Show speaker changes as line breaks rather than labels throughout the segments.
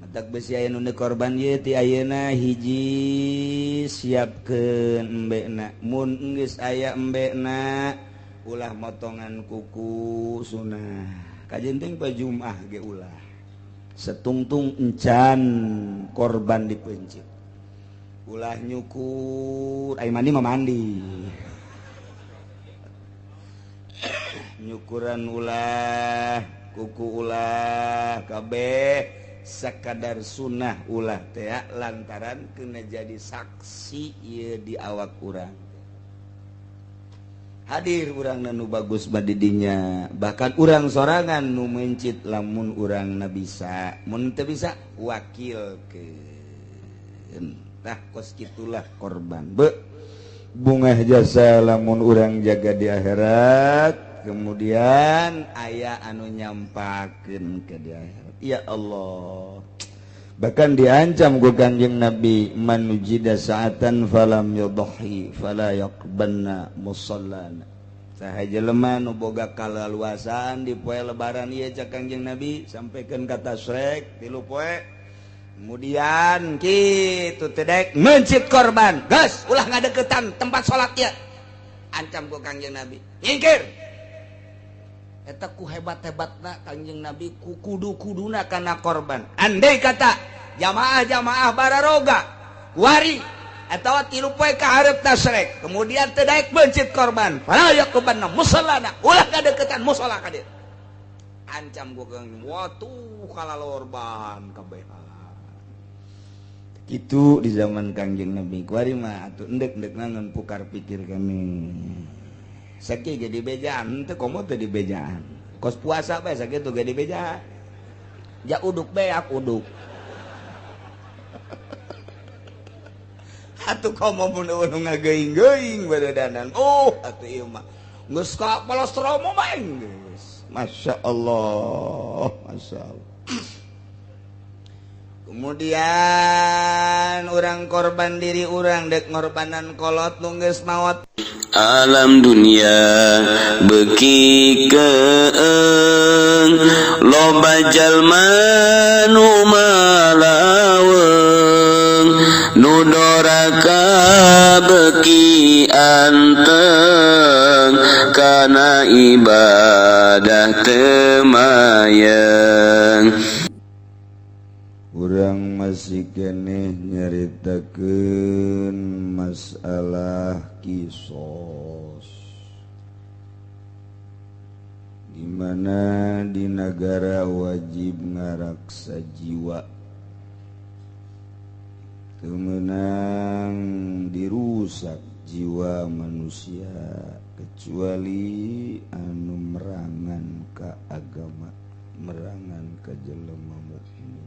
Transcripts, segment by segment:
Matak besi aya nu korban ieu ti ayeuna hiji siapkeun embekna. Mun geus aya embekna ulah motongan kuku sunah. Kajenting poe Jumat ge ulah. Setungtung encan korban dipencit. Ulah nyukur, ai mandi mah mandi. Nyukuran ulah, kuku ulah, kabeh sakadar sunnah ulah teh lantaran kena jadi saksi ieu di awak urang. Hadir urang nu bagus badidinya, bahkan urang sorangan nu mencit lamun urang na bisa, mun teu bisa wakilkeun. Tah kos kitulah korban. Be bungah jasa lamun urang jaga di akhirat, kemudian aya anu nyampakeun ke di akhirat. Ya Allah, bahkan diancam ku Kanjeng Nabi, man wujida sa'atan falam yudhi fala yaqbanna musallana. Saha jelema nu boga kalaluasan di poe lebaran ieu cak Kanjeng Nabi sampaikan kata tasrek tilu poe, kemudian kitu teh dek mencit korban, geus ulah ngadeukeutan tempat salat ieu. Ancam ku Kanjeng Nabi, nyingkir. Eta ku hebat-hebatna Kanjeng Nabi ku kudu-kuduna kana korban. Andai kata jamaah-jamaah bararoga kuari atawa tilu poe ka hareup tasrek, kemudian teu daek bencit korban, fala yaqbanna musallana, ulah kadeukeutan musala ka dieu. Ancam ku Kanjeng, watuh kalalorban kabehan. Kitu di zaman Kanjeng Nabi kuari mah atuh endek-endek nangan pukar pikir kami. Sakieu ge dibejaan teu komo teu dibejaan. Kos puasa bae sakitu ge dibejaan. Ja uduk beak uduk. Atuh komo mun eueuh nu ngageuing-geuing baredanan. Oh, atuh ieu mah geus ka palostromo mah geus. Masya Allah, Masya Allah. Kemudian urang korban diri urang dek ngorbanan kolot nu geus maot.
Alam dunia beki keeng loba jalma nu malaweng nu doraka beki anteng kana ibadah teu mayeng.
Urang masih keneh nyaritakeun masalah kisos, di mana di nagara wajib ngaraksa jiwa, teu meunang dirusak jiwa manusia kecuali anu merangan ka agama, merangan ka jelema mukmin.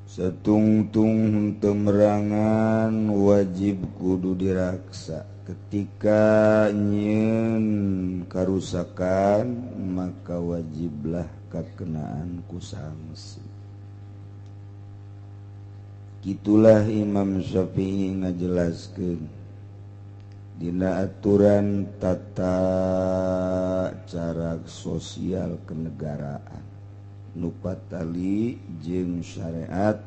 Setungtung temerangan wajib kudu diraksa. Ketika nyeun karusakan maka wajiblah kakenaan ku sanksi. Kitulah Imam Syafi'i ngajelaskeun dina aturan tata cara sosial kenegaraan nu patali jeung syariat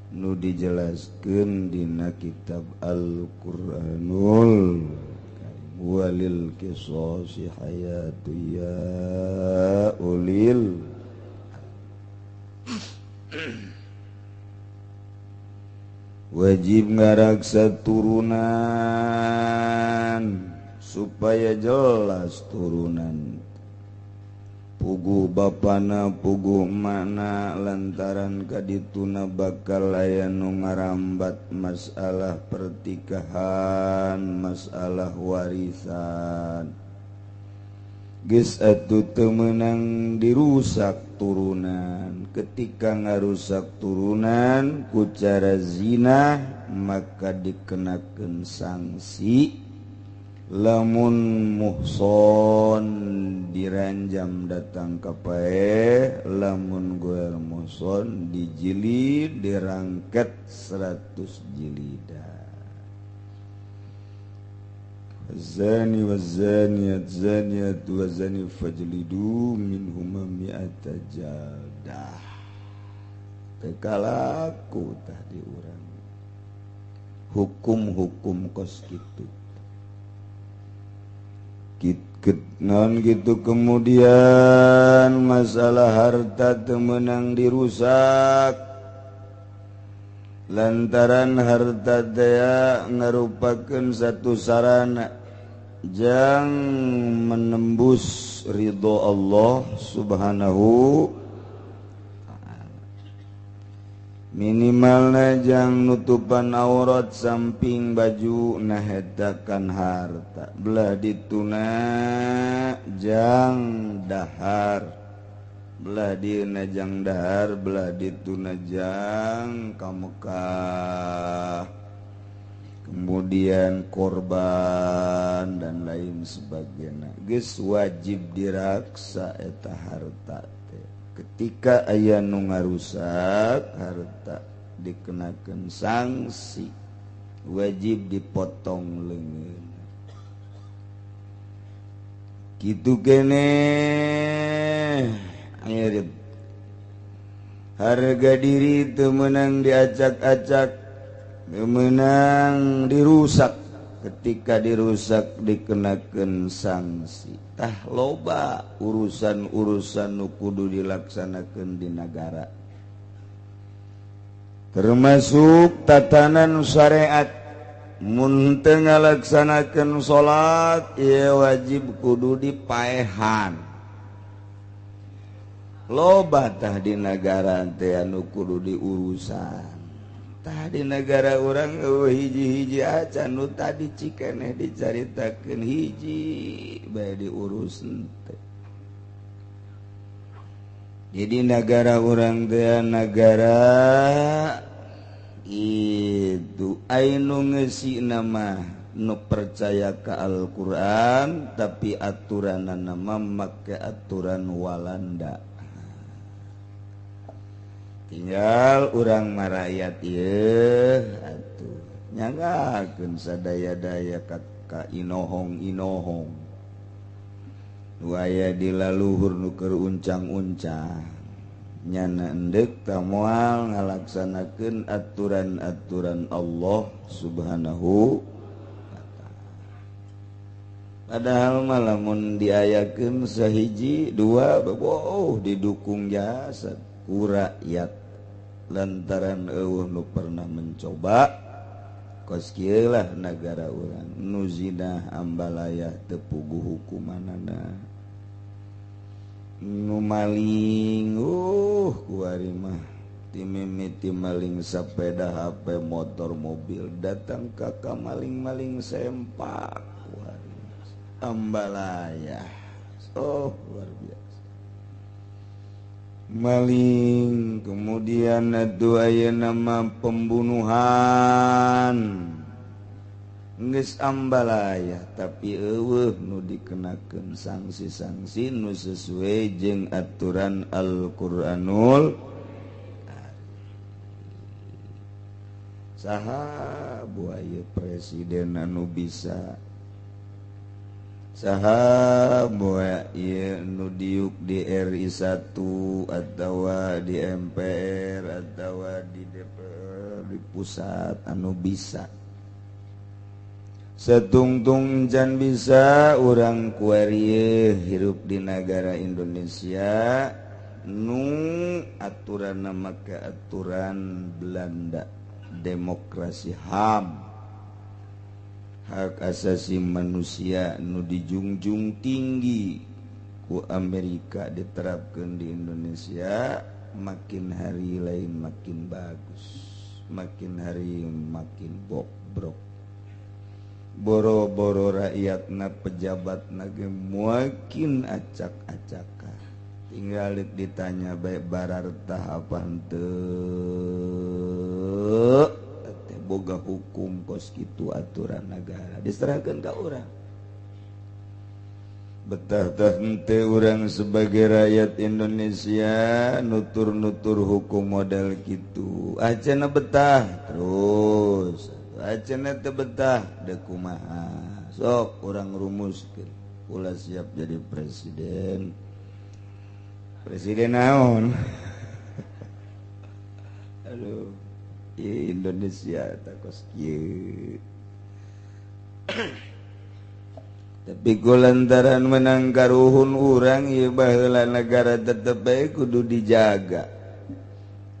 nu dijelaskeun dina kitab Al-Qur'anul Karim. Walil qisasi hayatu ya ulil. Wajib ngaraksa turunan supaya jelas turunan puguh bapana puguh mana lantaran kadituna bakal aya nu ngarambat masalah pertikahan, masalah warisan. Geus atuh teu meunang dirusak turunan. Ketika ngarusak turunan ku cara zina maka dikenakeun sanksi. Lamun muhson diranjam datang ka paeh, lamun goer muhson dijilid dirangket 100 jilidan. Zani wa zaniyat zaniyat wa zani fajlidu minhuma mi'ata jaldah. Teu kalaku tah di urang hukum-hukum kos kitu. Non gitu kemudian masalah harta temenang dirusak lantaran harta dea ngarupakeun satu sarana jang menembus ridho Allah Subhanahu ta'ala. Minimalna jang nutupan aurat samping baju nahetakan harta belah dituna jang dahar belah dieuna jang dahar belah dituna jang ka Mekah kemudian korban dan lain sebagainya geus wajib diraksa eta harta. Ketika aya nu ngarusak harta dikenakeun sanksi wajib dipotong leungeun. Kitu keneh harga diri teu meunang diacak-acak, teu meunang dirusak. Ketika dirusak dikenakeun sanksi. Tah loba urusan-urusan nu kudu dilaksanakeun di nagara. Termasuk tatanan syariat. Mun teu ngalaksanakeun salat ieu wajib kudu dipaehan. Loba tah di nagara teh anu kudu diurusan. Tah di negara urang hiji-hiji acan nu tadi cikeneh dicaritakeun hiji bae diurus teh. Jadi negara urang teh nagara itu anu ngeusina mah nu percaya ka Al-Qur'an tapi aturanana mah make aturan Walanda. Tinggal urang marayat ieu atuh nyanggakeun sadaya-daya ka inohong-inohong nu aya di laluhur nu keur uncang-uncang nyana endek ta moal ngalaksanakeun aturan-aturan Allah Subhanahu wa ta'ala. Padahal mah lamun diayakeun sahiji dua boh didukung jasa ku rakyat lantaran eueuh nu pernah mencoba kos kieu lah nagara urang nu zina ambalayah teu puguh hukumanana nu maling kuari mah timimiti maling sepeda HP motor mobil datang ka maling-maling sempak kuari ambalayah oh luar biasa maling. Kemudian atuh aya nama pembunuhan geus ambalaya tapi eueuh nu dikenakeun sanksi-sanksi nu sesuai jeung aturan Al-Qur'anul Karim. Saha buaya presiden anu bisa, saha boa ieu nu diuk di RI 1 atawa di MPR atawa di DPR di pusat anu bisa. Setungtung can bisa urang kuari hirup di nagara Indonesia nu aturan make aturan Belanda demokrasi HAM, hak asasi manusia nu dijungjung tinggi ku Amerika diterapkan di Indonesia makin hari lain makin bagus, makin hari makin bobrok. Boro-boro rakyatna pejabatna ge makin acak-acakan. Tinggal ditanya bae barartah apa henteu boga hukum kos kitu aturan negara diserahkan ke urang. Betah tah henteu urang sebagai rakyat Indonesia nutur-nutur hukum model kitu acana betah terus acana teu betah deuk kumaha. Sok urang rumuskeun ulah siap jadi presiden. Presiden naon? Aduh, Indonesia takos kieu. Tapi ku lantaran menang karuhun urang ieu baheula negara tetep bae kudu dijaga.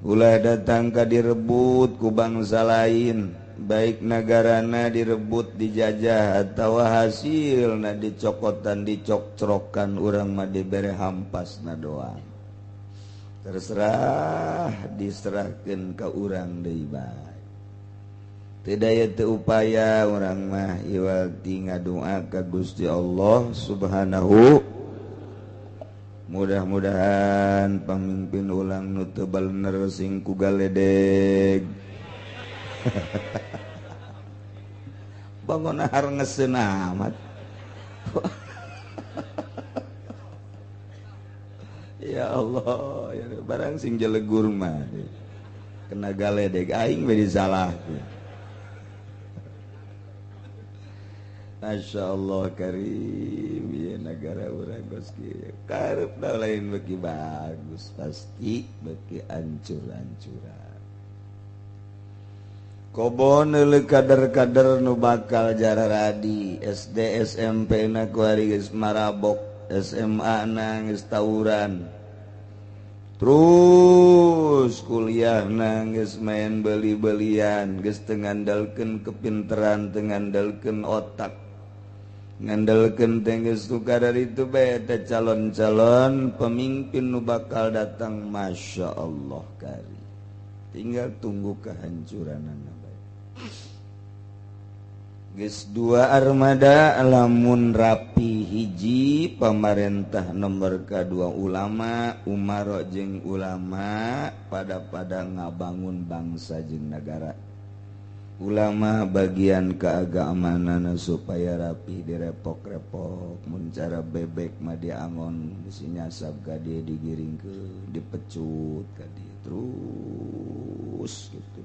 Ulah datang ka direbut ku bangsa lain, baik negarana direbut dijajah atawa hasilna dicokotan dicokcrokan urang mah dibere hampasna doang. Terserah diserahkeun ka urang deui bae. Teu daya teu upaya urang mah iwal ti ngadoa ka Gusti Allah Subhanahu. Mudah-mudahan pamimpin ulang nu teu balener sing ku galedeg. Bangun har ngeuseun amat. Ya Allah, ya barang sing jelegur mah kena galedeg aing we disalahkeun. Masya Allah karim ya negara urang geus kieu karepna lain beuki bagus pasti beuki ancur-ancuran. Kobon neuleuh kader-kader nu bakal jararadi SD SMP na kuari geus marabok, SMA na geus tawuran, terus kuliah na geus main beli-belian, geus teu ngandalkeun kepinteran, teu ngandalkeun otak, ngandalkeun teh geus tukar itu bae teh calon-calon pemimpin nu bakal datang. Masya Allah kari tinggal tunggu kehancuranana bae. Geus dua armada lamun rapi hiji pamarentah nomor kadua ulama, umaro jeung ulama pada-pada ngabangun bangsa jeung nagara. Ulama bagian keagamanana supaya rapi direpok-repok, mun cara bebek mah diangon bisi nyasab ka dieu digiringkeun, dipecut ka dieu terus gitu.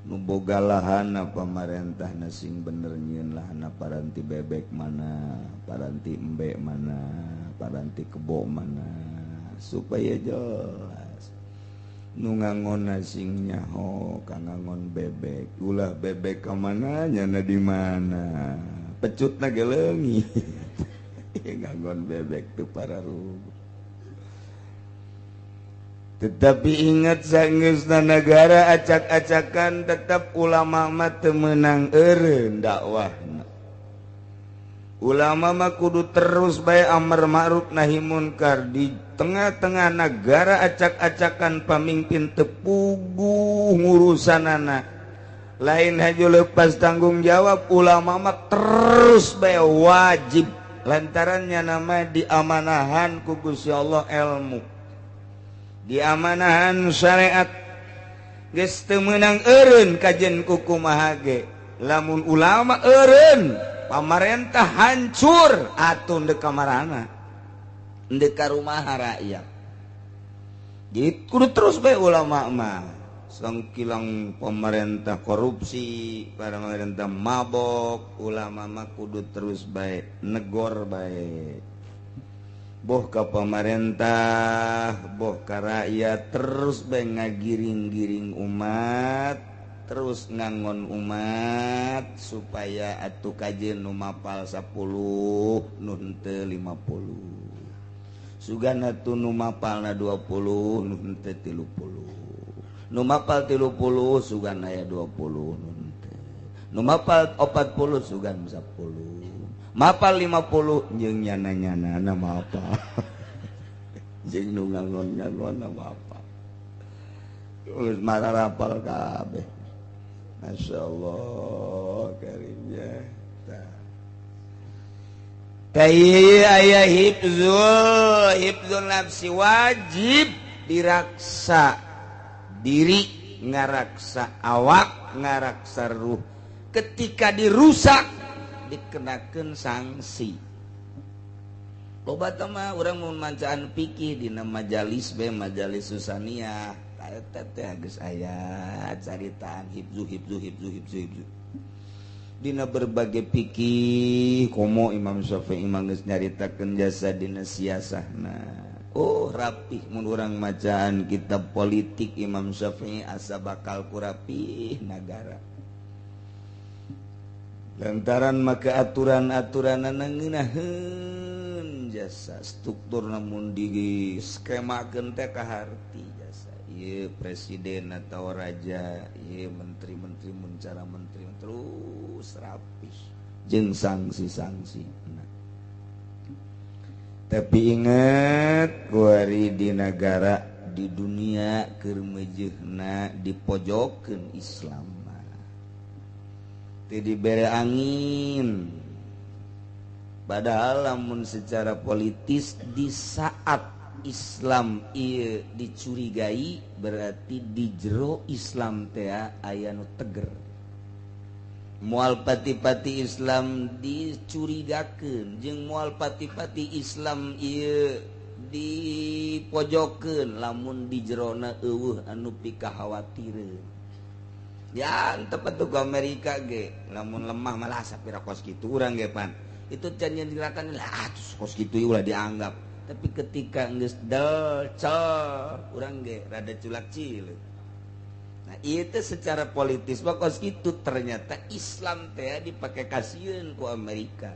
Nu boga lahanna pamarentahna sing bener nyieun lahanna paranti bebek mana, paranti embe mana, paranti kebo mana supaya jelas. Nu ngangon sing nyaho ka ngangon bebek, ulah bebek ka mana nyana di mana, pecutna ge leungit. Ngangon bebek tuh para rubuh. Tetapi ingat sanggeusna negara acak-acakan tetap ulama mah teu meunang eureun dakwahna. Ulama mah kudu terus bae amar ma'ruf nahi munkar di tengah-tengah negara acak-acakan pamimpin teu puguh ngurusanana. Lain haju lepas tanggung jawab ulama mah terus bae wajib lantarannya nama diamanahan ku Gusti Allah ilmu. Diamanahan syariat geus teu meunang eureun kajen ku kumaha ge. Lamun ulama eureun pamarentah hancur atuh ndek kamarana ndek ka rumaha rakyat. Jadi kudu terus bae ulama mah sangkilang pemerintah korupsi, pemerintah mabok, ulama mah kudu terus bae negor bae. Boh ka pemerintah, boh ka rakyat terus bae ngagiring-giring umat, terus ngangon umat supaya atuh kajeun nu mapal 10 nu henteu 50. Sugan atuh nu mapalna 20 nu henteu 30. Nu mapal 30 sugan aya 20 nu henteu. Nu mapal 40 sugan 10. Mapal 50 jeung nyana-nyanana mapal. Jeung nu ngangon-ngangon mapal. Geus mararapal kabeh. Masya Allah karimnya. Aya hibzul nafsi wajib diraksa diri, ngaraksa awak, ngaraksa ruh. Ketika dirusak dikenakan sanksi. Loba teh mah urang mun mancaan fikih dina majalis bae majalis susaniah eta teh geus aya caritaan hibzu hibzu hibzu hibzu hibzu. Dina berbagai pikir komo Imam Syafi'i mah geus nyaritakeun jasa dina siasahna. Oh rapih mun urang macaan kitab politik Imam Syafi'i asa bakal ku rapih nagara. Lantaran maka aturan-aturan ngeunaheun jasa struktur namun di skemakeun teh kaharti jasa. Ieu presiden atau raja, ieu menteri-menteri mun cara menteri terus rapih jeung sanksi-sanksi. Nah. Tapi ingat kuari di negara di dunia keur meujeuhna dipojokeun Islam mah. Teu dibere angin. Padahal lamun secara politis di saat Islam ieu dicurigai berarti di jero Islam teh aya nu teger. Moal pati-pati Islam dicurigakeun jeung moal pati-pati Islam ieu dipojokeun lamun di jerona eueuh anu pikakhawatireun. Ya antep atuh ka Amerika ge lamun lemah malah sapira kos kitu urang ge pan. Itu can gerakan lah atuh kos kitu ulah dianggap. Tapi ketika geus del cel urang ge rada culak cileuk. Nah, itu secara politis mah kos kitu ternyata Islam teh dipake kasieun ku Amerika.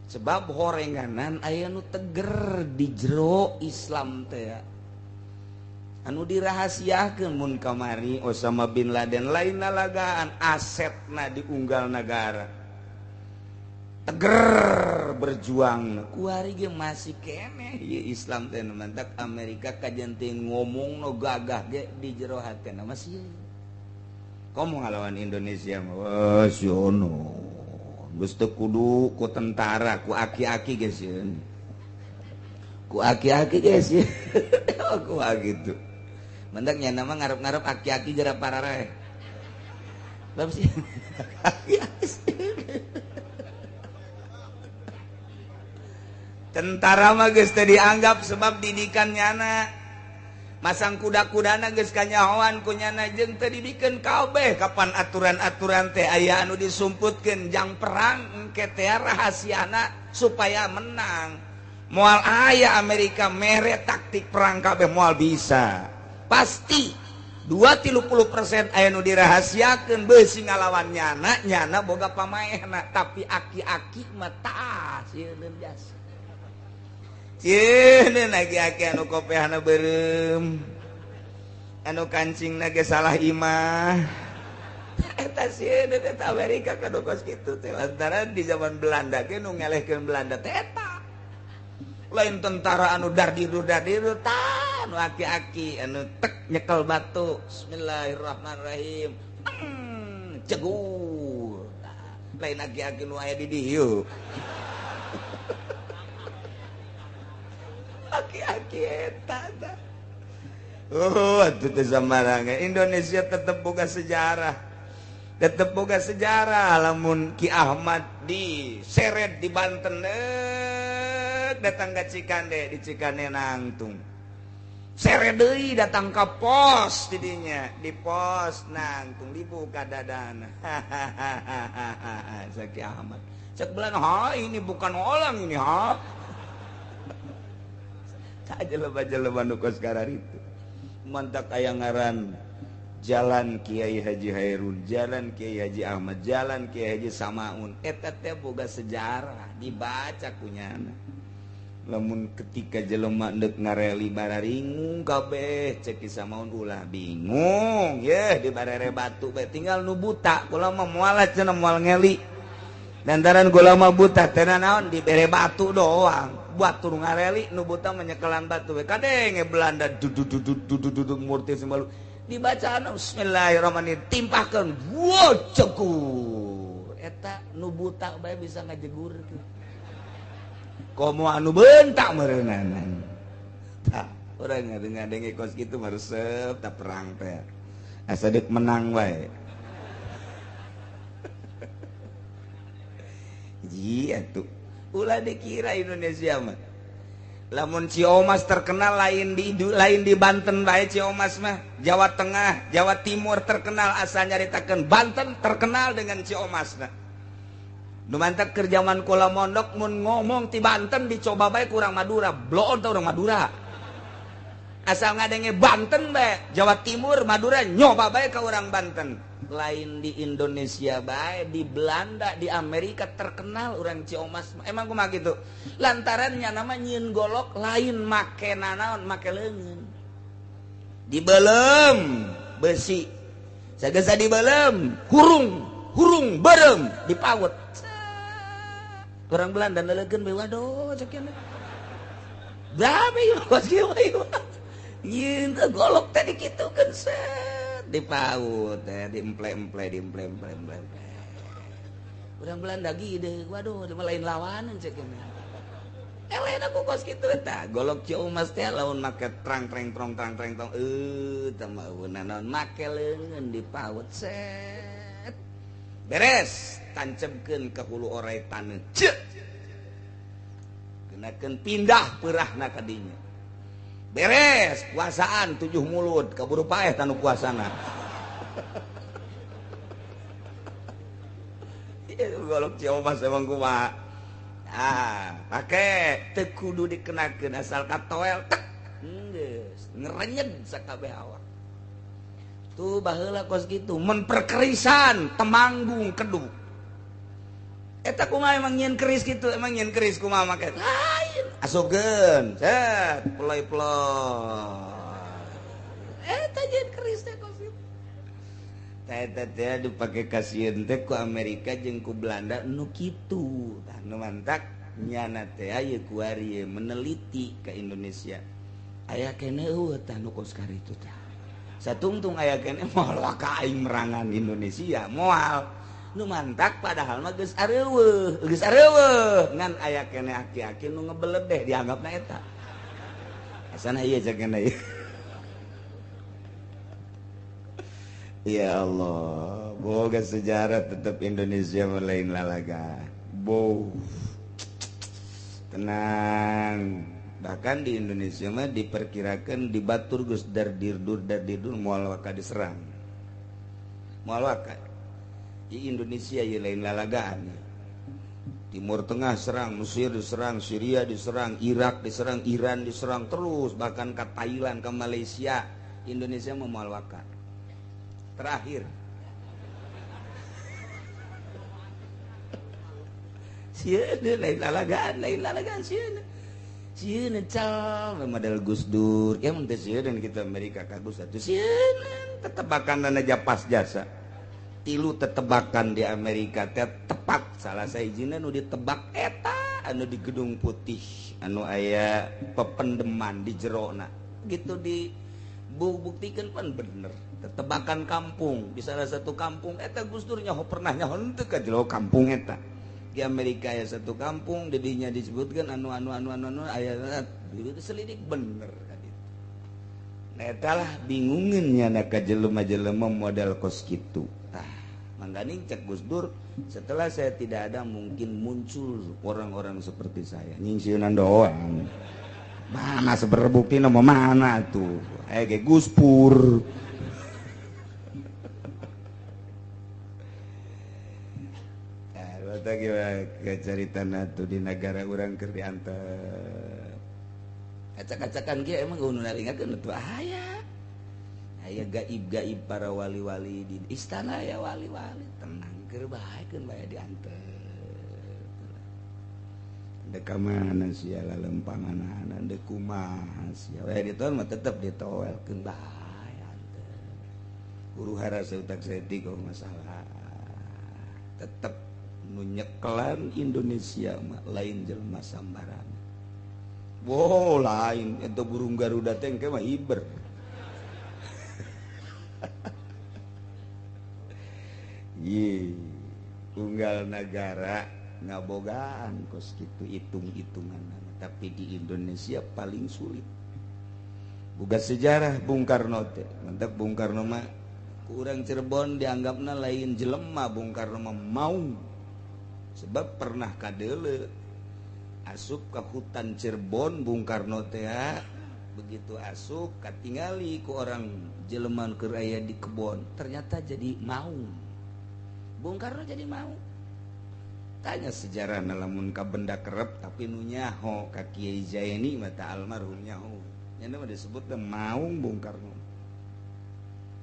Sebab horenganan aya nu teger di jero Islam teh. Anu dirahasiakeun mun kamari Osama bin Laden lain lalagaan asetna diunggal nagara. Teger berjuang kuari ge masih keneh ieu Islam teh mantak Amerika kajen teh ngomong no gagah ge di jero hatena masih komo ngalawan Indonesia mah wah siono geus teu kudu ku tentara ku aki-aki ge sieun ku aki-aki ge sieun ku gitu mantak nya nama ngarep-ngarep aki-aki jera pararaeh bab sih aki-aki tentara mah geus teu dianggap sebab didikan nyana masang kuda-kudana geus kanyahoan ku nyana jeung teu dibikeun kabeh kapan aturan-aturan teh aya anu disumputkeun jang perang engke teh rahasiana supaya menang. Moal aya Amerika mere taktik perang kabeh moal bisa. Pasti 2-30% aya nu dirahasiakeun beusi ngalawan nyana, nyana boga pamaehna tapi aki-aki mah tah sieun jasa. Cieun aki-aki anu kopehna beureum anu kancingna ge salah imah eta sieun eta Amerika kanu kos kitu teh lantaran di zaman Belanda ge nu ngelehkeun Belanda teh eta lain tentara anu dardiru dardiru tah anu aki-aki anu tek nyekel batu bismillahirrahmanirrahim cegur lain aki-aki nu aya di dieu aki-aki eta tah. Oh, atuh teh samarang Indonesia tetep boga sejarah. Tetep boga sejarah lamun Ki Ahmad diseret di Banten datang ka Cikande, di Cikande nangtung. Seret deui datang ka pos didinya, di pos nangtung dibuka dadana. Hahaha Ki Ahmad. Cek belan, ha ini bukan orang ini ha. Jelema-jelema nu kos kararitu mantak aya ngaran Jalan Kiai Haji Hairun, Jalan Kiai Haji Ahmad, Jalan Kiai Haji Samaun eta teh boga sejarah dibaca ku nyana. Lamun ketika jelema deuk ngareli bararingung kabeh cek Ki Samaun ulah bingung yeuh di barere batu bae tinggal nu buta kula mah moal cenah moal ngeli lantaran kula mah buta teh naon dibere batu doang buat turun ngareli nu buta menyekelan batu we kadenge Belanda dududududududud murti sembalu dibacaan bismillahirrahmanirrahim timpahkeun wo cegur eta nu buta bae bisa ngajegur komo anu bentak meureunanan tah urang ngadenge kos kitu mah resep tah perang teh asa deuk menang wae ji atuh ulah dikira Indonesia mah lamun Ciomas terkenal lain di Banten bae Ciomas mah Jawa Tengah Jawa Timur terkenal asa nyaritakeun Banten terkenal dengan Ciomas nah. Nu mantak keur jaman kula mondok mun ngomong ti Banten dicoba bae ku urang Madura, bloon teh urang Madura. Asal ngadenge Banten bae, Jawa Timur, Madura nyoba bae ka urang Banten. Lain di Indonesia bae, di Belanda, di Amerika terkenal urang Ciomas. Emang kumaha kitu? Lantaran nya nama nyieun golok lain make nanaon, make leungeun. Dibelem besi. Sagesa dibelem, hurung, hurung berem dipawet. Orang Belanda nelegeun bae waduh cek nya. Berapa ieu kos kieu ieu? Nyieun teh golok teh dikitukeun set dipaut teh diemple-emple diemple-emple. Urang Belanda gede, waduh lain lawanan cek nya. Elehna ku kos kitu tah golok Ciomas teh lamun make trang treng trong trang treng tong teh mah naon make leungeun dipaut set. Beres tancebkeun ka hulu orai taneuh. Ceuk. Kenakeun pindah peurahna ka dinya. Beres puasaan 7 mulut kaburu paeh tanu puasana. Ieu golok Ciomas emang kumaha. Ah, pake teu kudu dikenakeun asal katoel tek geus ngerenyed sakabeh awak. Tuh baheula kos kitu mun perkerisan temanggung kedu. Eta kumaha emang nyieun keris kitu, emang nyieun keris kumaha make? Lain. Asupkeun, set, peloy-peloy. Eta nyieun keris teh kos kitu. Eta teh dipake kasieun teh ku Amerika jeung ku Belanda nu kitu. Tah nu mantak nyana teh aya kuari meneliti ka Indonesia. Aya keneh eueuh tah nu kos karitu tah. Satungtung aya keneh moal ka aing merangan Indonesia moal nu mantak padahal mah geus areuweuh ngan aya keneh aki-aki nu ngebeledeh dianggapna eta asana ieu cek keneh. Ya Allah, boga sejarah tetep Indonesia mah lain lalaga. Bo tenang. Bahkan di Indonesia mah diperkirakan di batur geus dardirdur dardirdur moal waka diserang. Moal waka. Di Indonesia ieu lain lalagaan. Timur Tengah serang, Mesir diserang, Syria diserang, Irak diserang, Iran diserang terus bahkan ke Thailand, ke Malaysia. Indonesia mah moal waka. Terakhir. Sieun lain lalagaan sieun. Sieun cal model Gus Dur. Ya mun teh sieun kita Amerika ka Gus atuh sieun tetebakan aja pas jasa. Tilu tetebakan di Amerika teh tepat salah sahijina nu ditebak eta anu di Gedung Putih anu aya pependeman di jerona. Gitu di buktikan pan bener. Tetebakan kampung di salah satu kampung eta Gus Dur nyaho pernah nyaho henteu ka jero kampung eta. Di Amerika ya satu kampung dedinya disebutkan anu anu anu anu anu aya itu selidik bener kan itu. Nah eta lah bingungeun nya ka jelema-jelema model kos kitu. Tah mangganing cek Gus Dur setelah saya tidak ada mungkin muncul orang-orang seperti saya. Nyingsieunan doang. Mana seberbukti nama mana tuh? Ge Gus Pur. Cerita tuh di negara orang keur diantep acak-acakan kieu emang nu naringakeun tuh aya aya gaib-gaib para wali-wali di istana ya wali-wali tenang keur bae keun bae diantep dek ka mana sia lalempanganana dek kumaha sia we diton mah tetep ditoelkeun bae antep huru hara seutak saeutik masalah tetep nu nyekelan Indonesia mah lain jelema sambarangan. Wow, lain eta burung Garuda teh engke mah hiber. Ye, unggal nagara ngabogaan kos kitu hitung-hitungan, tapi di Indonesia paling sulit. Boga sejarah Bung Karno teh. Mantap Bung Karno mah ku urang Cirebon dianggapna lain jelema Bung Karno mah maung. Sebab pernah kadele asup ke hutan Cirebon Bung Karno teh begitu asup katingali ku orang jeleman keur aya di kebon ternyata jadi maung. Bung Karno jadi maung. Tanya sejarah lamun ka benda kerep tapi nu nyaho ka Kiai Zaini mata almarhum nyaho. Nya mah disebut maung Bung Karno.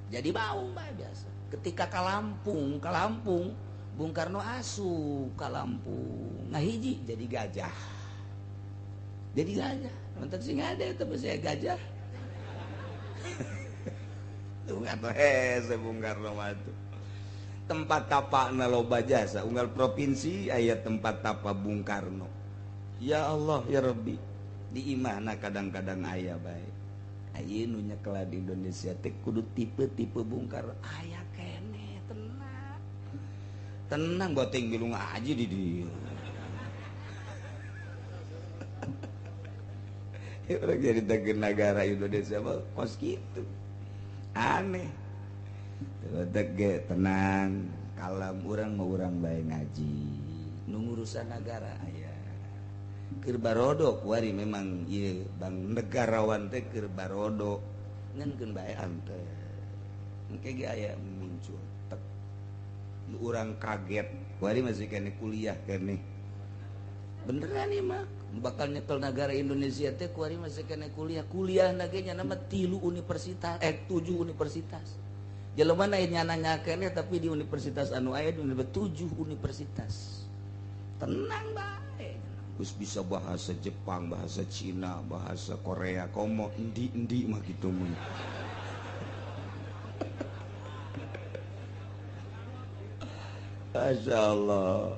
Jadi maung bae biasa. Ketika ka Lampung, Bung Karno asup ka Lampung. Ngahiji jadi gajah. Jadi gajah. Mentak sing ada eta saya gajah. Tuh atuh hese Bung Karno mah tuh. Tempat tapakna loba jasa unggal provinsi aya tempat tapa Bung Karno. Ya Allah ya Rabbi, di imahna kadang-kadang aya bae. Aya nu nyekel di Indonesia teh kudu tipe-tipe Bung Karno aya keneh tenang. Tenang boting milu ngaji di dieu. Orang jadi negara Indonesia mah kos kitu. Aneh. Tege tenang, kalem urang mah urang bae ngaji. Nu ngurusan nagara aya. Keur barodo kuari memang ieu bang negarawan teh keur barodo ngan keun bae ante. Engke ge aya muncul tek. Nu urang kaget, kuari masih keneh kuliah keneh. Beneran ieu mah bakal nyekel negara Indonesia teh kuari masih keneh kuliah. Kuliah na ge nya nama 3 universitas, 7 universitas. Jelema na nya keneh tapi di universitas anu aya di 7 universitas. Tenang bae. Geus bisa bahasa Jepang, bahasa Cina, bahasa Korea, komo endi-endi mah kitu mun. Masya Allah.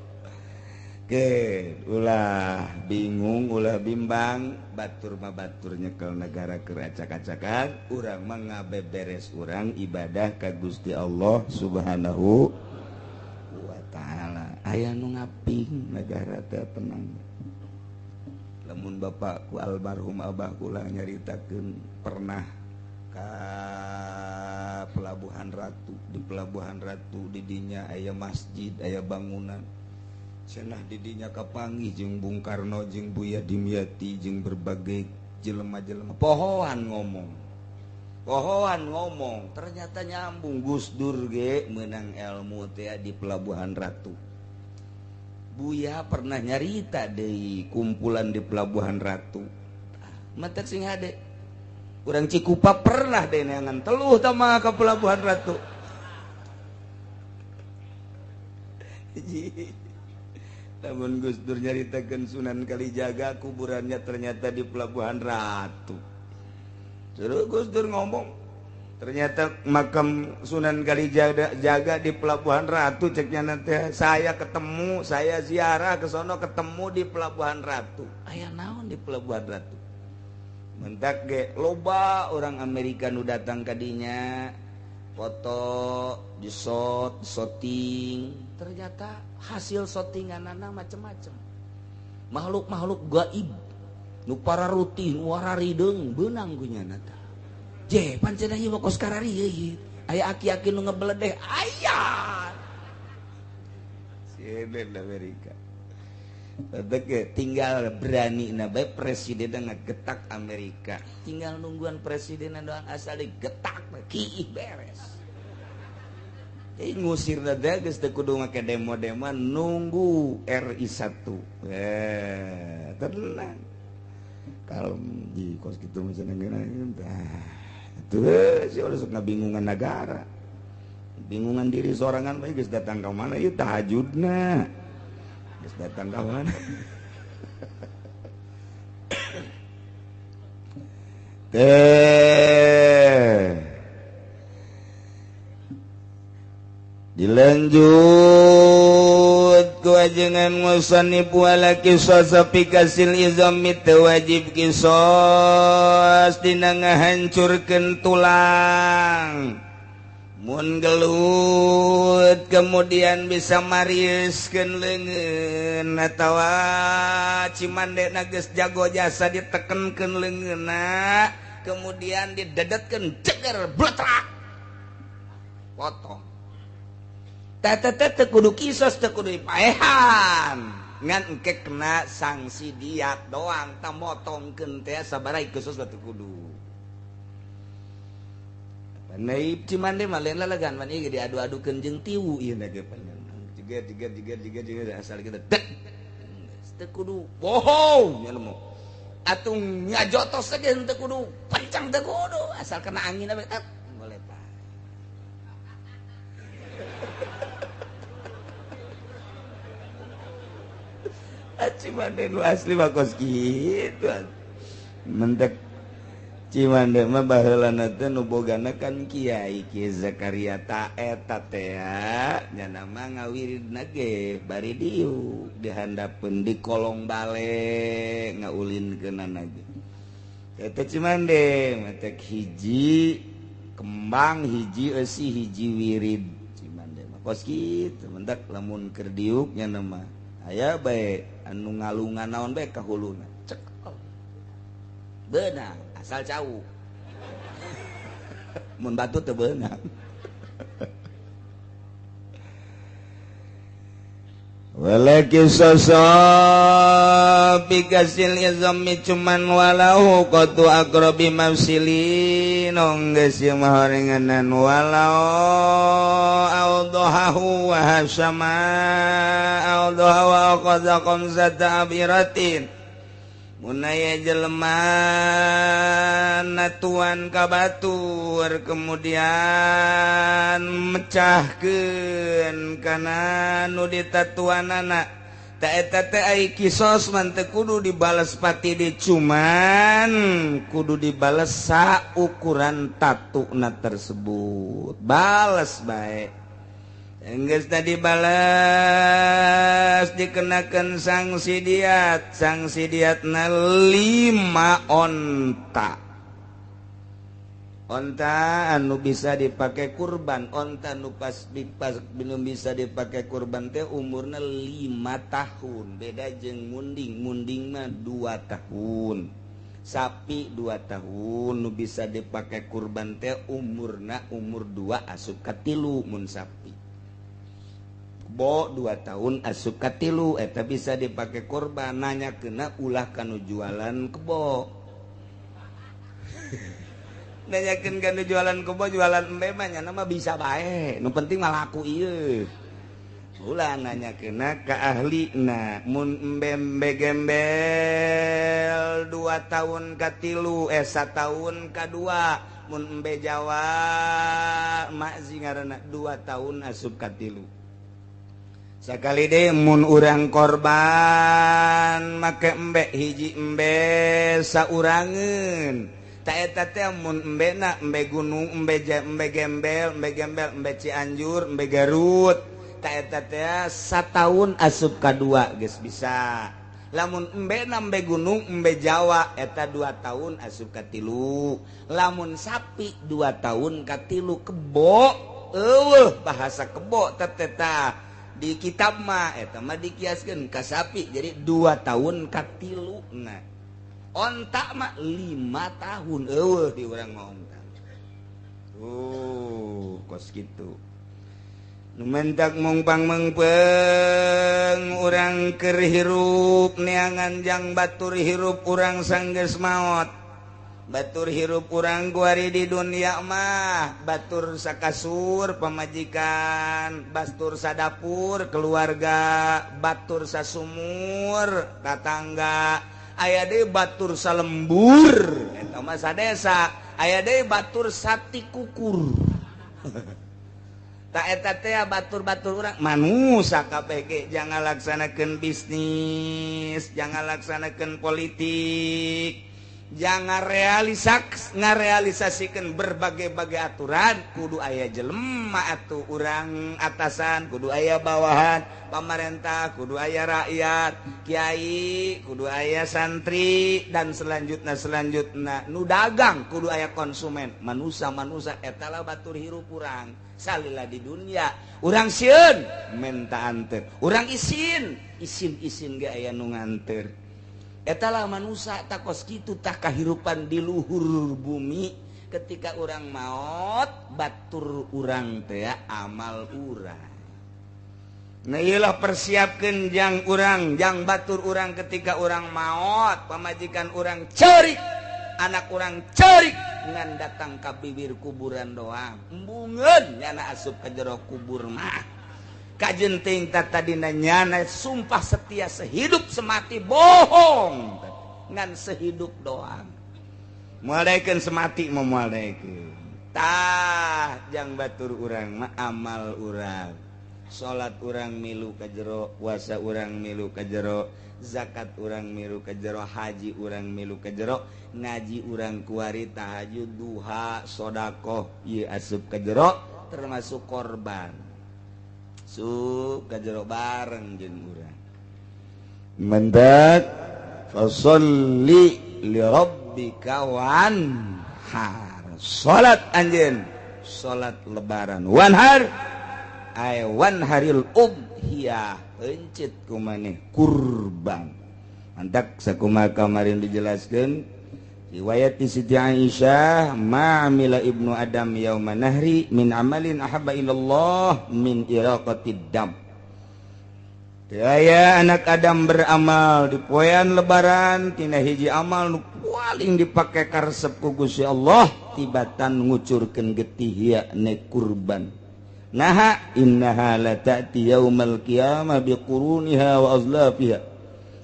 Oke, ulah bingung, ulah bimbang, batur mah batur nyekel negara keur acak-acakan, urang mah ngabeberes urang ibadah ka Gusti Allah Subhanahu wa taala. Aya nu ngaping negara teh tenang. Lamun bapakku almarhum abah kula nyaritakeun pernah ka Pelabuhan Ratu, di Pelabuhan Ratu di dinya aya masjid, aya bangunan. Cenah didinya kapanggih jeung Bung Karno jeung Buya Dimyati jeung berbagai jelema-jelema pohoan ngomong ternyata nyambung. Gus Dur ge menang ilmu teh di Pelabuhan Ratu. Buya pernah nyarita deui kumpulan di Pelabuhan Ratu. Matak sing hade urang Cikupa pernah deui neangan teluh tah mah ka Pelabuhan Ratu. Namun Gus Dur nyaritakeun Sunan Kalijaga kuburannya ternyata di Pelabuhan Ratu. Terus Gus Dur ngomong, ternyata makam Sunan Kalijaga di Pelabuhan Ratu ceknya nanti saya ketemu, saya ziarah ke sono ketemu di Pelabuhan Ratu. Aya naon di Pelabuhan Ratu? Mentak ge loba orang Amerika nu datang ka dinya, foto, di-shot, shooting. Ternyata hasil shootinganana macem-macem. Makhluk-makhluk gaib nu pararutih, nu wararideung beunang ku nyana tah. Je pancen ieu mah kos karari ieu. Aya aki-aki nu ngebeledeh aya. Sieun Amerika. Teh tinggal berani na bae presiden ngagetak Amerika. Tinggal nungguan presiden doang asal digetak kiih beres. Jadi ngusir teh geus teu kudu make demo-demo nunggu RI 1. Tenang. Kalem di kos kitu mah cenah geuna tah. Tuh si ulah sok ngabingungan nagara. Bingungan diri sorangan bae geus datang ka mana ieu tahajudna. Geus datang ka mana. Teh dilanjut ku ajengan musannif wala qisas fi kasil izami wajib qisas dina ngahancurkeun tulang mun gelut kemudian bisa mariuskeun leungeun atawa cimandena geus jago jasa ditekenkeun leungeunna kemudian didedetkeun ceger bletrak potong. Tete kudu kisos, teu kudu dipaehan. Ngan engke kena sanksi diat doang, tah motongkeun teh sabaraha kisos teu kudu. Naib Cimande mah lain lalagan man ieu diadu-adukeun jeung tiwu ieu na ge panjang. Jeger jeger jeger jeger jeger asal kita dek. Teu kudu bohong nya mah. Atuh ngajotos ge teu kudu kencang teu kudu asal kena angin we ngolepa. Cimande nu asli mah kos kitu. Mentek Cimande mah baheulana teh nu bogana kan Kiai Ki Zakaria ta eta teh nya mah ngawiridna ge bari diuk dihandapeun di kolong bale ngaulinkeunana ge. Eta Cimande mentek hiji kembang hiji eusi hiji wirid Cimande mah kos kitu mentek lamun keur diuk nya mah aya bae anu ngalungan naon bae ka huluna cek beunang asal cau mun batu teu beunang. Walaki sosok bikasil izami cuman walau qatu aqrabi mafsilin geus ieu mah horenganan walau awdahu wa hasama awdahu wa akhadha khamsata abiratin munaya jelema natuan ka batur kemudian mecahkeun kana nu ditatuanana ta eta teh ai kisos mah teu kudu dibales pati di cuman kudu dibales saukuran tatuna tersebut bales bae. Enggeus tadi balas dikenakan sanksi diat, sanksi diatna 5 onta. Onta anu bisa dipakai kurban, onta nu pas belum bisa dipakai kurban teh umurna 5 tahun. Beda jeung munding, munding mah 2 tahun. Sapi 2 tahun nu bisa dipakai kurban teh umurna umur 2 asup ka 3 mun sapi. Bo 2 tahun asup ka 3 eta bisa dipakai korban nanya kena ulah kanu jualan kebo. Nanyakeun kanu jualan kebo jualan embe mah nya mah bisa bae nu penting mah laku ieu. Ulah nanya kena ka ahlina mun embe-embe gembel 2 tahun ka 3 1 tahun ka 2 mun embe Jawa mak sih ngaranna 2 tahun asup ka 3. Sakali deui mun urang korban make embe hiji embe saurangeun ta eta teh mun embena embe gunung embe embe gembel embe gembel embe Cianjur embe Garut ta eta teh sataun asup ka 2 geus bisa. Lamun embena embe gunung embe Jawa eta 2 tahun asup ka 3. Lamun sapi 2 tahun ka 3 kebo eueuh bahasa kebo teh tah di kitab mah eta mah dikiaskeun ka sapi jadi 2 tahun ka 3 na. Onta mah 5 tahun eueuh di urang mah onta. Tuh kos kitu. Nu mentak mongpang mengpeng urang keur hirup neangan jang batur hirup urang sanggeus maot. Batur hirup urang kuari di dunia mah batur sakasur pamajikan, batur sadapur keluarga, batur sasumur tatangga, aya deui batur salembur eta mah sadesa, aya deui batur satikukur. Ta eta teh batur-batur urang manusa kabeh ge jangan laksanakeun bisnis, jangan laksanakeun politik. Jangan ngarealisasikan berbagai-bagai aturan kudu aya jelema atuh urang atasan kudu aya bawahan pamarentah kudu aya rakyat kiai kudu aya santri dan selanjutnya nu dagang kudu aya konsumen manusa-manusa eta lah batur hirup urang salila di dunia urang sieun menta anteur urang isin isin-isin ge aya nu nganteur. Etalah manusia takos kitu tah kahirupan di luhur bumi ketika urang maot batur urang teh amal urang. Nah iyalah persiapkeun jang urang jang batur urang ketika urang maot pamajikan urang ceurik anak urang ceurik ngan datang ka bibir kuburan doang embungeun nyana asup ka jero kubur mah. Kajenting tadina nyana sumpah setia sehidup semati bohong ngan sehidup doang. Moal daekeun semati mah moal daekeun. Tah jang batur urang mah amal urang. Salat urang milu ka jero, puasa urang milu ka jero, zakat urang milu ka jero, haji urang milu ka jero, ngaji urang kuari tahajud, duha, sodakoh ieu asup ka jero, termasuk korban. Sup ka jero bareng jeung urang. Mendak fasholli li rabbika wanhar. Salat anjeun, salat lebaran wanhar ay wanharil udhiyah, pencit kumaneh kurban. Mantak sakumaha kamarin dijelaskeun riwayat di Siti Aisyah, ma'amila ibnu Adam yauma nahri min amalin ahabba ilallah min iraqatid dam. Aya anak Adam beramal di poean lebaran tina hiji amal nu paling dipake karesep ku Gusti Allah tibatan ngucurkeun getih yakni kurban. Naha innaha la ta'ti yaumal qiyamah biquruniha wa azlafiha.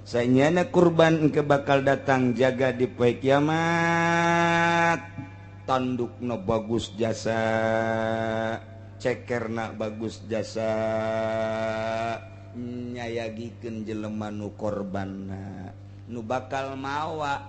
Sanyana kurban engke bakal datang jaga di poe kiamat. Tandukna bagus jasa, cekerna bagus jasa, nyayagikeun jelema nu korbanna, nu bakal mawa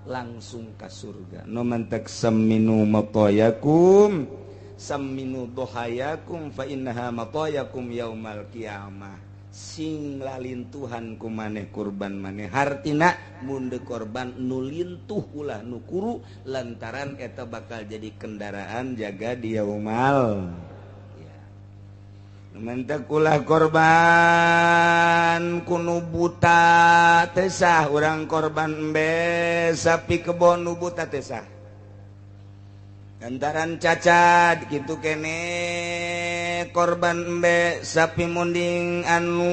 langsung ka surga. Nu mantak saminu matayakum saminu dohayakum fa innaha matayakum yaumal qiyamah. Sing lalintuhan ku maneh kurban maneh, hartina mun deuk korban nu lintuh ulah nu kuru, lantaran eta bakal jadi kendaraan jaga di yaumal. Mentek ulah korban kunu buta tesah, urang korban embe sapi kebon nu buta tesah. Lantaran cacat gitu kene korban embe sapi munding anu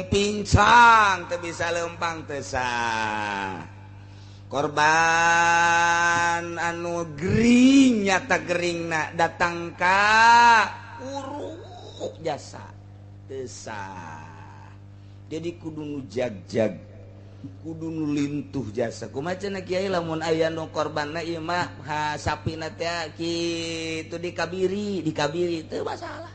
pincang teu bisa lempang tesah. Korban anu gering nyata geringna datang ka uruk jasa tesah. Jadi kudu nu jag-jag, kudu nu lintuh jasa. Kumaha cenah kiai lamun aya nu korbanna ieu mah sapina teh kitu dikabiri, dikabiri teu masalah.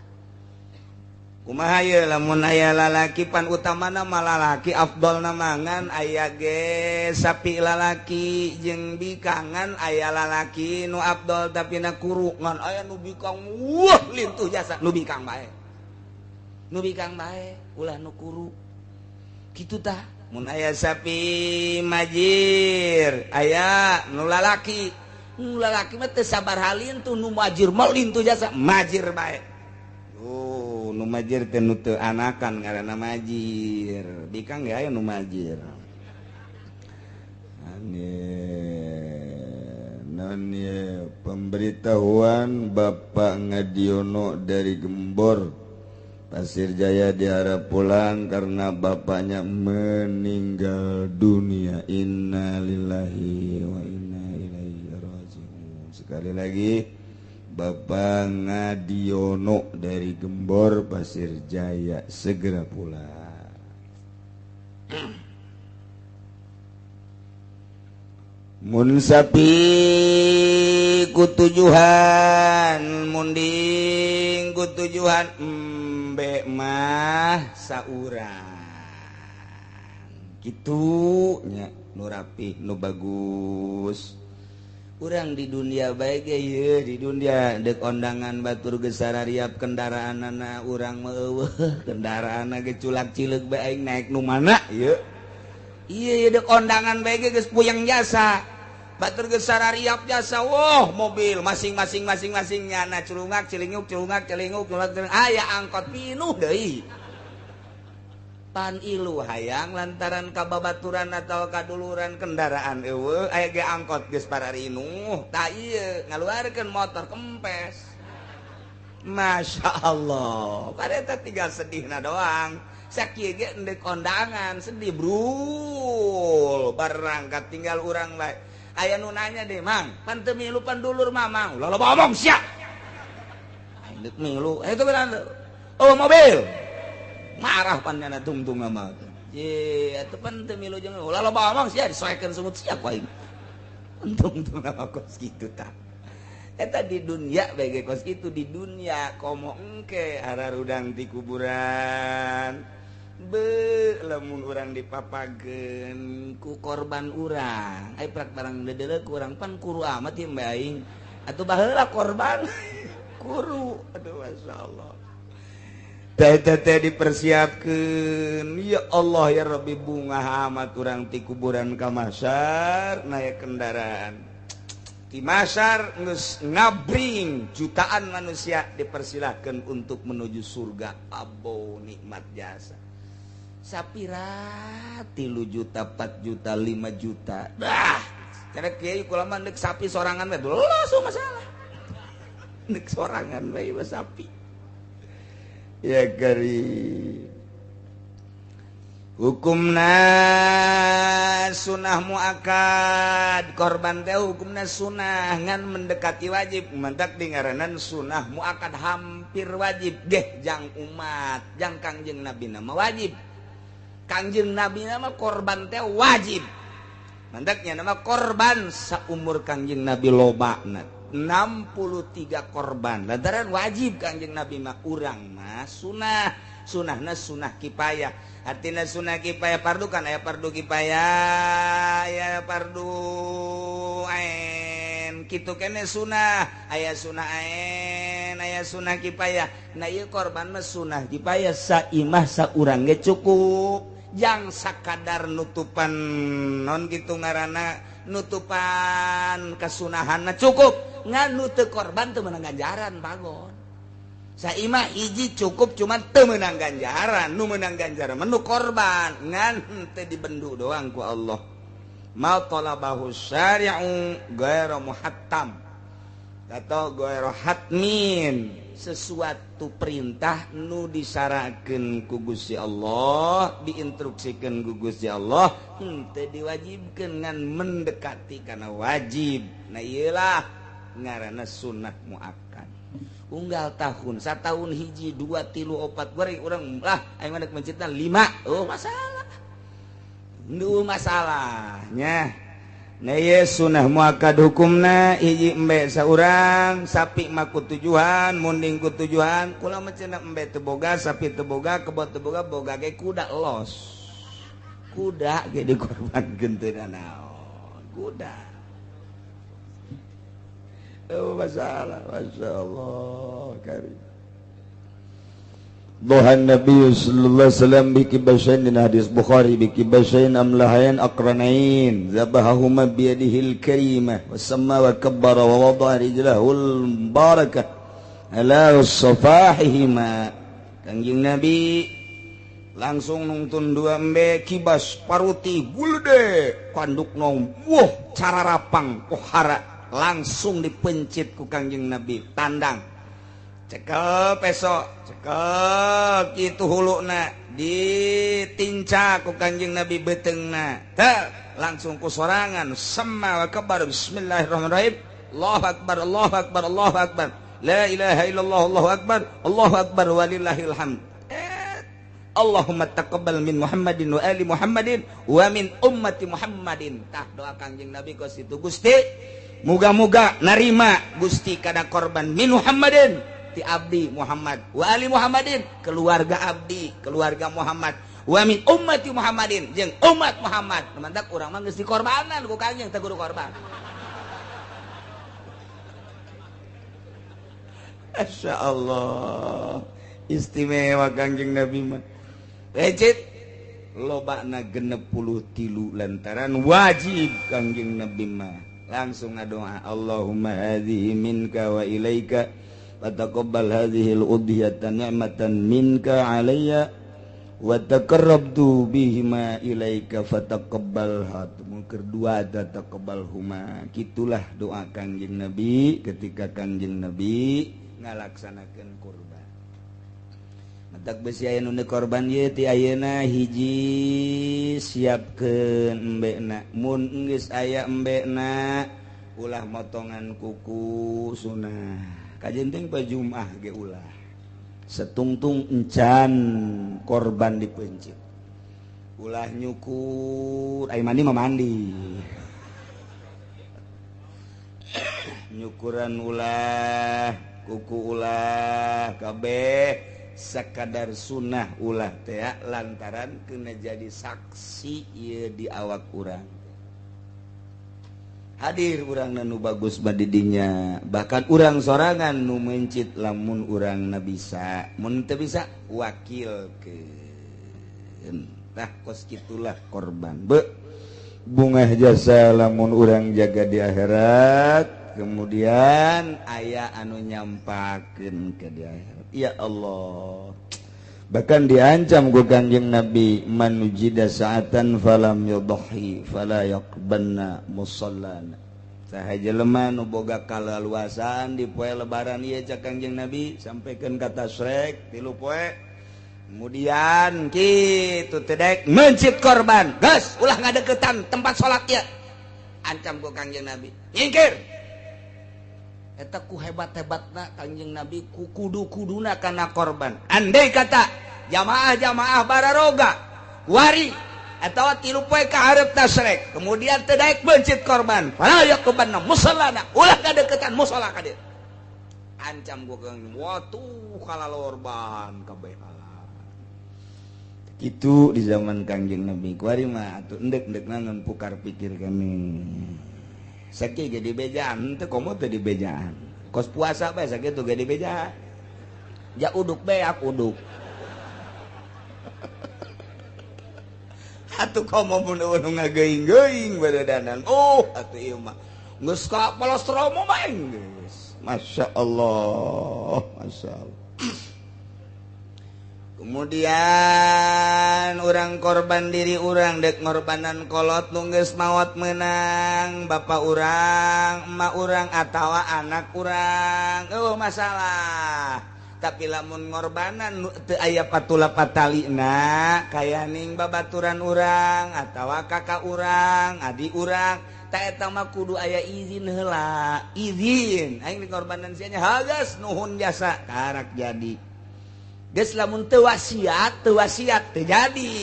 Kumaha ieu lamun aya lalaki pan utamana mah lalaki afdolna mangan aya ge sapi lalaki jeung bikangan aya lalaki nu afdol tapi na kuru ngan aya nu bikang wah lintuh jasa nu bikang bae. Nu bikang bae ulah nu kuru. Kitu tah mun aya sapi majir aya nu lalaki, nu lalaki mah teu sabar halintuh, nu majir mah lintuh jasa majir bae. Oh, nu majir teh nu teu anakan ngaranna majir. Bikang ge aya nu majir.
Naon ye pemberitahuan Bapak Ngadiono dari Gembor Pasir Jaya diharap pulang karena bapaknya meninggal dunia. Innalillahi wa inna ilaihi raji'un. Sekali lagi Bapak Ngadiono dari Gembor Pasir Jaya segera pulang.
Mun sapi kutujuhan munding kutujuhan embe mah saurang kitu nya nu rapih nu bagus. Urang di dunia bae ge ieu di dunia deuk ondangan batur geus sarariap kendaraanana urang mah eueuh kendaraanna ge culak cileuk bae aing naik nu mana ieu. Ieu deuk ondangan bae ge geus puyeng jasa. Batur geus sarariap jasa, wah mobil masing-masing masing-masing nyana culungak cilinguk culungak celinguk culungak aya angkot pinuh deui. Pan ilu hayang lantaran kababaturan atau kaduluran kendaraan eueuh aya ge angkot geus pararinuh tah ieu ngaluarkeun motor kempes. Masya Allah, pada tinggal sedihna doang. Sakieu ge endek kondangan sedih brul barangkat tinggal urang bae. Aya nu nanya deh, Mang, pan teu milu pan dulur mamang. Ulah loba omong sia. Aing deuk milu, itu bener. Oh mobil. Marah pan nyana tungtung mah. Ye, atuh pan teu milu jeung ulah loba omong sia disoekeun sungut sia ku aing. Tungtung mah kos kitu tah. Eta di dunia bae kos kitu di dunia komo engke hararudang di kuburan. Be lamun urang dipapageun ku korban urang. Ai prak barang dedeuleu ku urang pan kuru amat ieu mbe aing. Atuh baheula korban kuru. Aduh masyaallah. Teh dipersiapkan ya Allah ya Rabbi bunga amat urang ti kuburan ka mahsyar naik kendaraan ti mahsyar geus ngabring jutaan manusia dipersilahkan untuk menuju surga. Abo nikmat jasa sapira 3 juta 4 juta 5 juta dah karena kiai kula mah neuk sapi sorangan we langsung masalah neuk sorangan we sapi. Ya kari hukumna sunah muakad korban teh hukumna sunah ngan mendekati wajib mendak dingaranan sunah muakad hampir wajib geh jang umat jang Kangjeng Nabi nama wajib. Kangjeng Nabi nama korban teh wajib mendaknya nama korban saumur Kangjeng Nabi loba 63 korban lantaran wajib Kangjeng Nabi mah urang mah sunah sunahna sunah kipayah artinya sunah kipayah pardu kan aya pardu kipayah aya pardu ain kitu kene sunah aya sunah ain aya sunah kipayah. Nah ieu korban mah sunah kipayah saimah saurang ge cukup jang sakadar nutupan non kitu ngaranna nutupan kasunahanna cukup ngan nu teu korban teu meunang ganjaran pagon. Saimah hiji cukup cuman teu meunang ganjaran, nu meunang ganjaran mah nu korban ngan teu dibendu doang ku Allah. Ma talabahu syari'u ghairu muhattam atau ghairu hatmin, sesuatu perintah nu disarakeun ku Gusti Allah, diinstruksikeun ku Gusti Allah, henteu diwajibkeun ngan mendekati kana wajib. Nah ieulah ngaranna sunnah muakkad. Unggal tahun, satahun hiji, 2, 3, 4 goreng urang lah aing mah deuk mencitna 5. Oh masalah. Nu masalahnya. Nah ieu sunah muakkad hukumna hiji embe saurang, sapi mah ku tujuhan, munding ku tujuhan. Kula mah cenah embe teu boga, sapi teu boga, kebo teu boga, boga ge kuda los. Kuda ge dikorbankeun teu naon. Kuda. Oh masalah, masya Allah karim.
Dohan Nabi sallallahu alaihi wasallam bikibashain din hadis Bukhari bikibashain amlahain aqranain zabahahuma biyadihil karimah wa samma wa kabbara wa wada'a rijlahul barakah ala safahihima.
Kangjeng Nabi langsung nungtun dua embe kibas paruti gulde kandukna wah cara rapang pohara langsung dipencit ku Kangjeng Nabi tandang cekel peso cekel kitu huluna ditinca ku Kangjeng Nabi beuteungna teh langsung ku sorangan sama wa kabar bismillahirrahmanirrahim Allahu akbar Allahu akbar Allahu akbar la ilaha illallah Allahu akbar Allahu akbar walillahil hamd. Allahumma taqabbal min Muhammadin wa ali Muhammadin wa min ummati Muhammadin. Tah doa Kangjeng Nabi kos itu Gusti muga-muga narima Gusti kana korban min Muhammadin ti abdi Muhammad wa ali Muhammadin keluarga abdi keluarga Muhammad wa min ummati Muhammadin jeung umat Muhammad. Mantak urang mah geus dikorbanan ku Kangjeng teh kudu korban.
Masyaallah istimewa Kangjeng Nabi mah.
Lecit lobana 63 lantaran wajib Kangjeng Nabi mah. Langsung ngadoa Allahumma hadhihi minka wa ilaika fataqabbal hadhihi al-udhiyata ni'matan minka alayya wa taqarrabtu bihima ilaika fataqabbalha. Mungker dua taqabbalhuma. Kitulah doa Kangjeng Nabi ketika Kangjeng Nabi ngalaksanakeun kurban. Matak besi aya nu korban ieu ti ayeuna hiji siapkeun embekna. Mun geus aya embekna ulah motongan kuku sunah. Kajenting pa Jumat ge ulah. Setungtung encan korban dipencit. Ulah nyukur, ai mandi mah mandi. Nyukuran ulah, kuku ulah, kabeh sakadar sunnah ulah teh lantaran kena jadi saksi ieu di awak urang. Hadir urang nu bagus badidinya, bahkan urang sorangan nu mencit lamun urang na bisa, mun teu bisa wakilkeun. Tah kos kitulah korban. Be bungah jasa lamun urang jaga di akhirat, kemudian aya anu nyampakeun ke di akhirat. Ya Allah. Bahkan diancam ku Kanjeng Nabi, man wujida sa'atan falam yudhi fala yaqbanna musallana. Saha jelema nu boga kalaluasan di poe lebaran ieu cak Kanjeng Nabi sampaikan ka tasrek 3 poe. Kemudian kitu teh dek mencit korban. Geus ulah ngadeukeutan tempat salat ieu. Ancam ku Kanjeng Nabi. Nyingkir. Eta ku hebat-hebatna Kanjeng Nabi ku kudu-kuduna kana korban. Andai kata jamaah-jamaah bararoga wari atawa 3 poe ka hareup tasrek, kemudian teu daek bencit korban, fala yaqbanna musallana, ulah kadeukeutan musala ka dieu. Ancam ku Kanjeng, watuh kalalorban kabeh. Kitu di zaman Kanjeng Nabi. Kuari mah atuh endek-endek ngan pukar pikir kami. Sakieu ge dibejaan teu komo teu dibejaan. Kos puasa bae sakitu ge dibejaan. Ja uduk beak uduk. Atuh komo mun nu ngageuing-geuing baredanan. Oh, atuh ieu mah geus ka palostromo mah geus. Masya Allah, Masya Allah. Kemudian orang korban diri orang dek ngorbanan kolot nu geus maot menang bapak urang, emak urang atawa anak urang. Oh masalah. Tapi lamun ngorbanan teu aya patula patalina kayaning babaturan urang atawa kakak urang, adik urang, ta eta mah kudu aya izin heula. Izin aing dikorbanan sia nya hagas nuhun jasa karak jadi. Geus lamun teu wasiat teu jadi.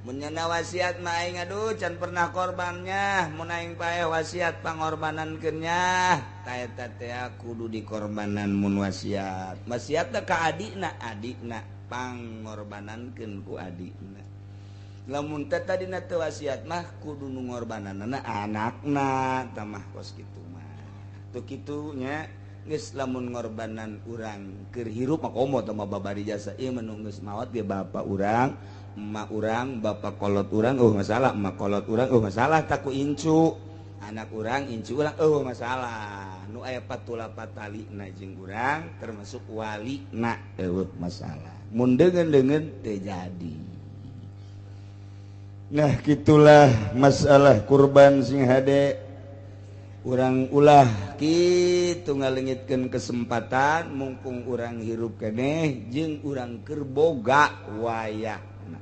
Mun nyana wasiat mah aing aduh can pernah korbannya, mun aing paeh wasiat pangorbanankeun nya, ta eta teh kudu dikorbanan mun wasiat. Wasiatna ka adikna, adikna pangorbanankeun ku adikna. Lamun teh tadina teu wasiat mah kudu nu ngorbananna anakna, tah mah kos kitu mah. Tuh kitu nya. Geus lamun ngorbanan urang keur hirup mah komo teh mah babari jasa ieu mah nu geus maot ge bapa urang, emak urang, bapak kolot urang eueuh masalah, emak kolot urang eueuh masalah tak ku incu, anak urang incu urang eueuh masalah. Nu aya patula patalina jeung urang termasuk walina eueuh masalah. Mun deungeun-deungeun teu jadi. Nah kitulah masalah kurban sing hade. Urang ulah kitu ngalengitkeun kesempatan mumpung urang hirup keneh jeung urang keur boga wayahna.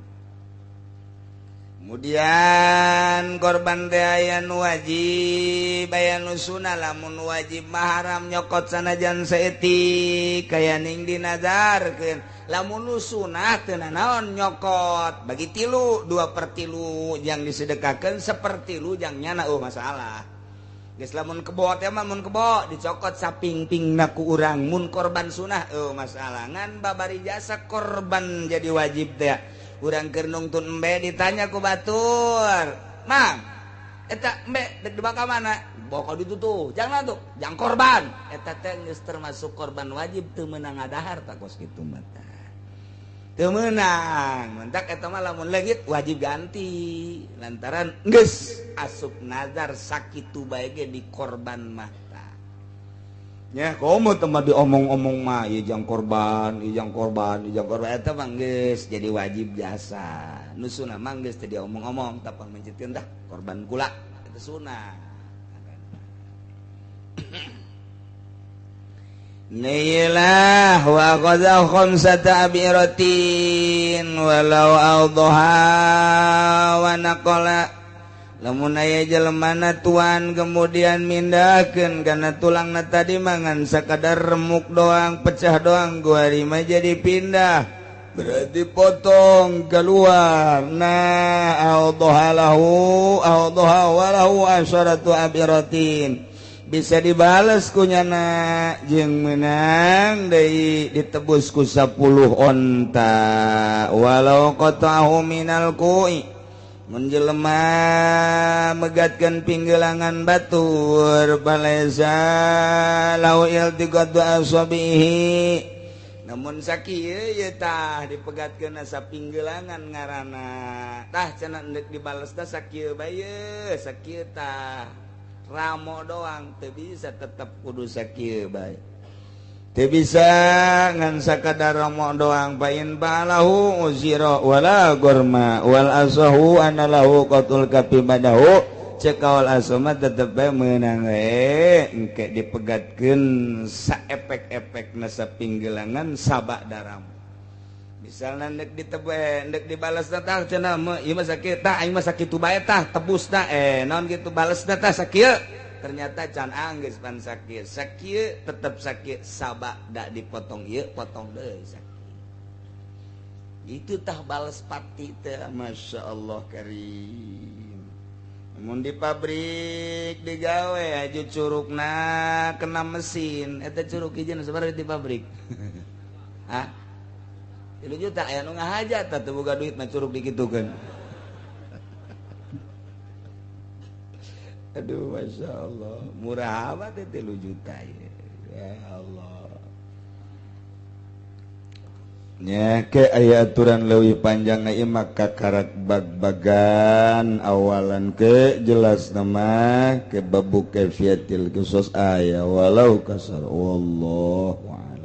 Kemudian korban teh aya nu wajib aya nu sunah. Lamun wajib mah haram nyokot sanajan saeutik kayaning dinazarkeun. Lamun nu sunah teu nanaon nyokot bagi 3, 2/3 jang disedekahkeun, 1/3 jang nyana eueuh masalah. Geus lamun kebo teh mah mun kebo dicokot sapingpingna ku urang mun korban sunah eueuh masalah. Ngan babari jasa korban jadi wajib teh. Urang keur nungtun embe ditanya ku batur, "Mang, eta embe dek dibawa ka mana?" "Bawa ka ditu tuh." "Jangan tuh, jangan korban." Eta teh geus termasuk korban wajib teu meunang ngadahar tah kos kitu mah. Teu meunang, mentak eta mah lamun leungit wajib ganti. Lantaran geus asup nazar sakitu bae ge di korban mah tah. Nya komo teh mah diomong-omong mah ieu jang korban, ieu jang korban, ieu jang korban eta mah geus jadi wajib jasa. Nu sunah mah geus teu diomong-omong tapang mencitkeun tah korban kula eta sunah. Nilah wa qadha khamsata abiratin walau awdaha wa naqala Lamun aya jelemana tuan kemudian mindahkeun kana tulangna tadi mangan sakadar remuk doang, pecah doang guari mah jadi pindah. Berarti potong keluar. Nah, awdaha lahu awdaha walahu asyaratu abiratin. Bisa dibales kunyana jeung menang deui ditebus ku 10 onta walau qata'ahu minal ku'i mun jelema megatkeun pinggelangan batur balaisa lau iltiqatu asabihi namun sakieu ye tah dipegatkeun sapinggelangan ngaranna tah cenah endek dibales tah sakieu bae sakieu tah ramo doang teu bisa tetep kudu sakieu bae teu bisa ngan sakadar ramo doang pain balahu uzira wala gorma wal asahu anallahu qatul kafi badahu cek kaul asoma tetep bae meunang we engke dipegatkeun saepek-epekna sapinggelangan sabak daram misalna ndek ditebe ndek dibales tah cenah ieu mah sakieu tah aing mah sakitu bae tah tebus tah naon kitu bales tah sakieu ternyata can anggeus pan sakieu sakieu tetep sakieu sabak da dipotong ieu potong deui sakieu itu tah bales pati teh masyaallah karim. Mun di pabrik digawe aju curugna kena mesin eta curug hiji sabaraha di pabrik hah 3 juta aya nu ngahajat tah teu boga duit mah curug dikitukeun. Aduh Masya Allah murah amat teh 3 juta ya, ya Allah nya ke aya aturan leuwih panjang ieu maka karak bag-bagan awalan ke jelas nama ke babu kaifiyatil qisas aya walau kasar wallahu a'lam.